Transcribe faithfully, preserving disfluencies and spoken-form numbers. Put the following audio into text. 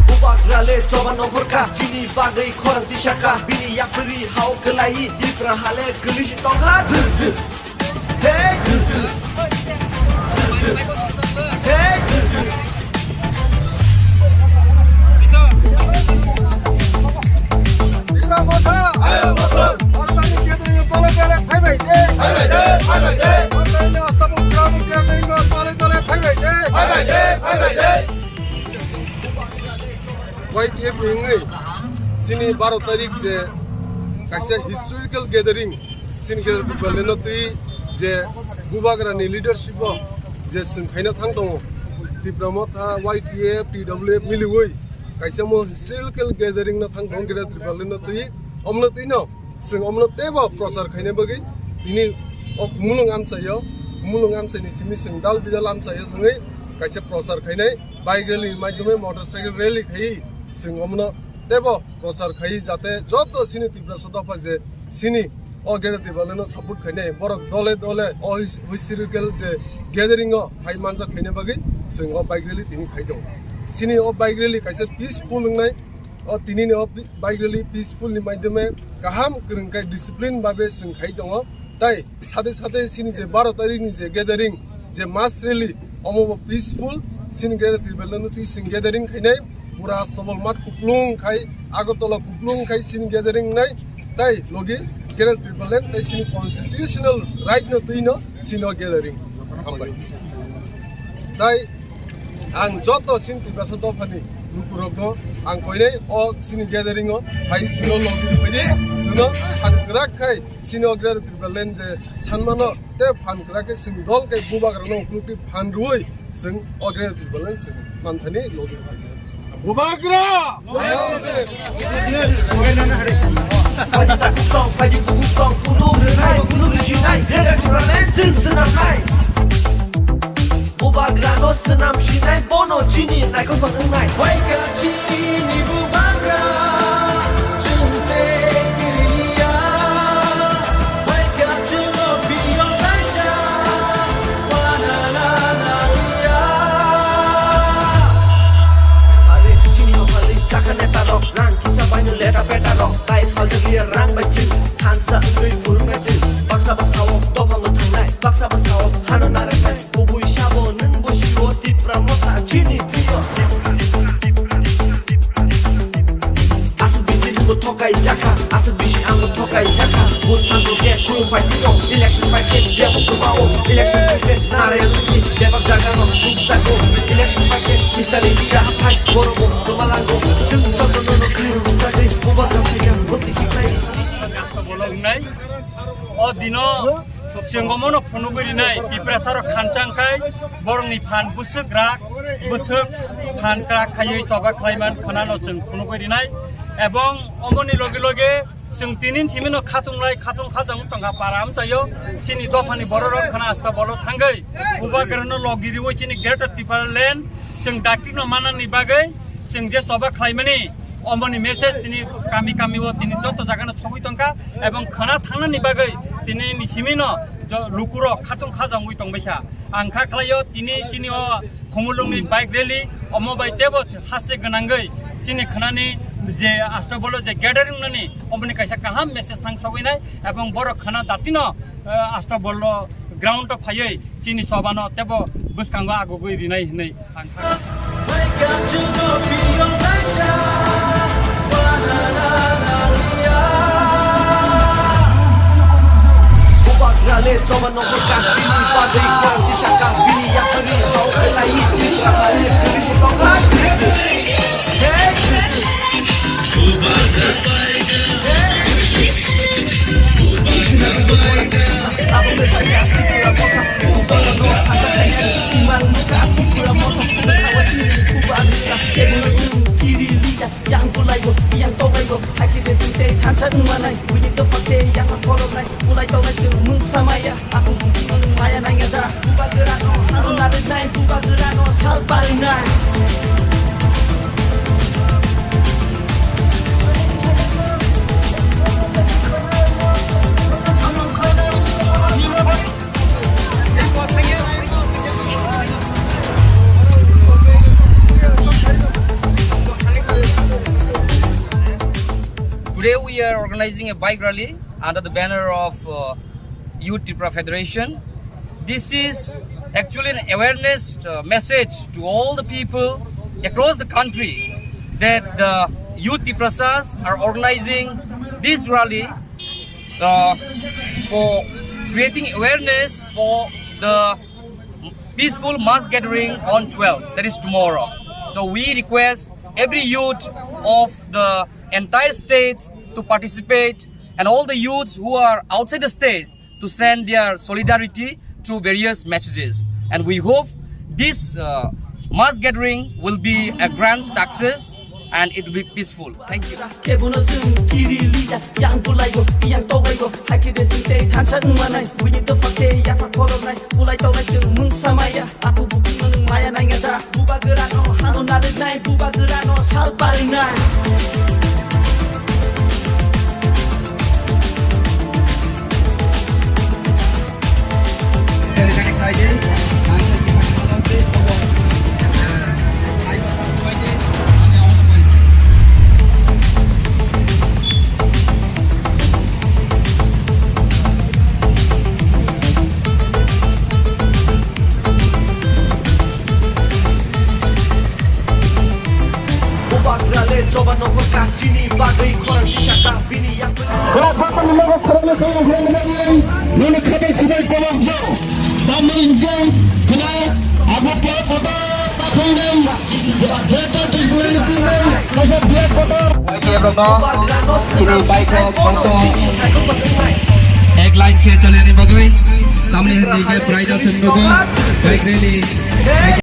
Bubagra le choba nohorkha, chini bagwi khorang tisakha, bini yapri hao kwlai, Tipra hale kwlwi si tongkha. Hey! Hey! Tipra Motha! Ayo Motha! Bharotni gathering o tole tole phaibai de! Phaibai de! Phaibai de! Bharotni Astabol Ground gathering o tole tole phaibai de! Phaibai de! Phaibai de! Y T F ni wngwi chini baro tarik je kaisa historical gathering, chini Greater Tipraland no twi je Bubagra ni leadership o je chwng khaina thang tongo, Tipra Motha, Y T F, T W F miliwi kaisa mo historical gathering no thang tongo Greater Tipraland no twi, omno twi no chwng omno teibo prochar khaina bagwi tini o Khumulwng amchaio, Khumulwng amchaini simi chwng dal bidal amchaio thangwi kaisa prochar khainai. Bike rally ni maidhome, motorcycle rally khai chwng omono teibo prochar khai, jate joto chini Tiprasa dopha je chini o Greater Tipraland no support khainai, borok dole dole o his-, historical je gathering o phai manjak khaina bagwi chwng o bike rally tini khai tongo. Chini o bike rally kaisa peaceful wngnai, o tini ni o pi-, bike rally peaceful ni maidhome kaham kwrwng khe discipline babe chwng khai tongo, tai Sade sade chini je baro tarikh ni je gathering, je mass rally, omo bo peaceful, chini Greater Tipraland no twi chwng gathering khainai, pura Sobol Math kuplung khai, Agartala kuplung khai chini gathering nai, tai logi Greater Tipraland tai chini constitutional right no twi no chini o gathering. Hambai. Tai ang joto chini Tiprasa dophani lukurokno ang koinai o chini gathering o phai chwngno logi rwbaidi, chwngno phan kwrak khai chini o Greater Tipraland je sanmano tei phan kwrak khe chwng dol khe Bubagrano ukulukni phan rwui chwng o Greater Tipraland chwng manthani logi rwbaidi. Bubagra! Bubagrano swnam sinai, bono chini naikol phang wngnai. Phaikha chini Bubagra, chwng tei kiriya. Phaikha chwngno phiyok naisa, wanana nangya. Are chini haphangni chakha netarok, rang kisa baino leta petarok, tai phaljakliya rang bai chwng, thansa wngwi phuruknai chwng. Baksa bwsao dopha mwthangnai, baksa bwsao hano narwknai. Kubui sabo nwng bwsio Tipra Motha chini twiyo. Aswk bisi nwngbo thokai jakha, aswk bisi angbo thokai jakha. Vote sango khe khulum pai twiyo, election bai khe biyabo kwbao, election bai khe narayani bebak jagano nukjago, election bai khe mistari biya hai borobo kwmalango. Chwng jotono no khairok chagwi Bubagra phaikha bwtwi khiklai. Bolong nai. O dino chwng omono phunugwi rinai, Tiprasarok khanchang khai borokni phan bwswk rak, bwswk phan kwrak khaiwi choba khlaiman khwnano chwng phunugwi rinai. Ebong omoni loge loge chwng tinin simino khatunglai khatung khajang tongkha para amchaio, chini dophani bororok khwna Astabolo thangwi Bubagrano logi riwi chini Greater Tipraland chwng dakti no manani bagwi chwng je choba khlaimani, omoni message tini kami kami o tini joto jaga no sogwi tongkha, ebong khwna thangnani bagwi tini ni simi no jo-, lukurok khatung khajangwi tongbaikha. Ang kha khlaio tini chini o Khumulwngni bike rally, omo bai tebo haste gwnangwi chini khwnani je Astabolo je gathering nani, omoni kaisa kaham message thang sogwi nai, ebong borok khwna dati no, eh, Astabolo ground o phaiwi chini choba no tebo bwskango agugwi rinai hinwi. Yang bulai bo, yang tokai bo, aji besing tei thansa nungmanai, wini to fakte yang ang kolok nai, bulai tongnai chwng mung samaya, aku mung chino nung maya nai ya da, buba gerano, anu narik nai, buba gerano, sal paring nai. organizing a bike rally under the banner of uh, Youth Tripura Federation. This is actually an awareness uh, message to all the people across the country that the Youth Tiprasas are organizing this rally uh, for creating awareness for the peaceful mass gathering on twelve, that is tomorrow. So we request every youth of the entire state to participate, and all the youths who are outside the state to send their solidarity through various messages. And we hope this uh, mass gathering will be a grand success and it will be peaceful. Thank you. Kebono chwng kiri liya, yang bulaigo, yang togaio, haikhe de sing tei thansa wngmanai, buini dophak tei yaphak khoroknai, bulai tongnai chwng mungsa maya, aku bukhukno nwng maya nainga da, bubagrano hano narwknai, bubagrano sal barwknai. Bubagra le choba nokho kachini bagwi khorang kisa ta bini yak. Khwlai sakani logo khoroknwi khorang khorang nini khabai khubai kolok jao. Tamni hwnkhe khwlai abo pore kotor bakhainai. Beto twi buini pinai kaisa black kotor. Chini bike rok kotor. Ek line khe chalini bagwi. Tamni hwnkhe pride aswk nugo. Bike rally.